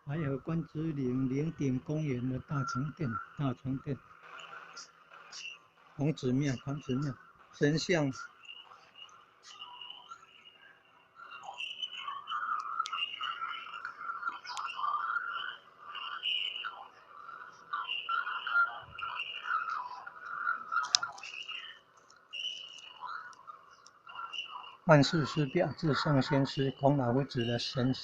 还有關子嶺嶺頂公園的大成殿，大成殿，孔子廟，孔子廟，神像。萬世師表，至聖先師孔老夫子的神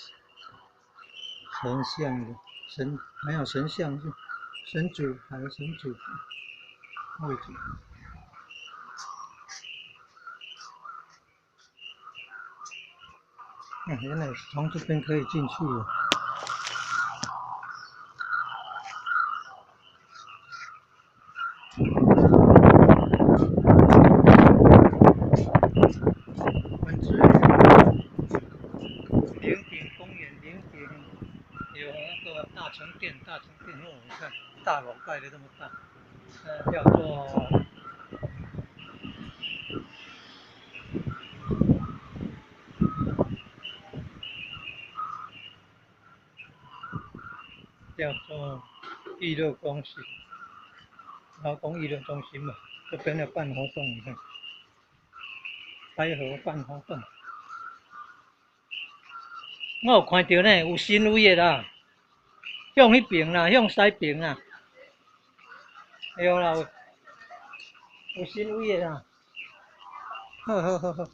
像的神，沒有神像，神主還有神主位置。原來從這邊可以進去。關子嶺頂公園，嶺頂有那個大成殿，大成殿哦，你看大樓蓋得這麼大，叫做娛樂中心，勞工娛樂中心嘛，這邊要辦活動，你看，開河辦活動。我有看著呢，有新位的啦，向彼爿啦，向西爿啦，對啦，有新位的啦，好好好好。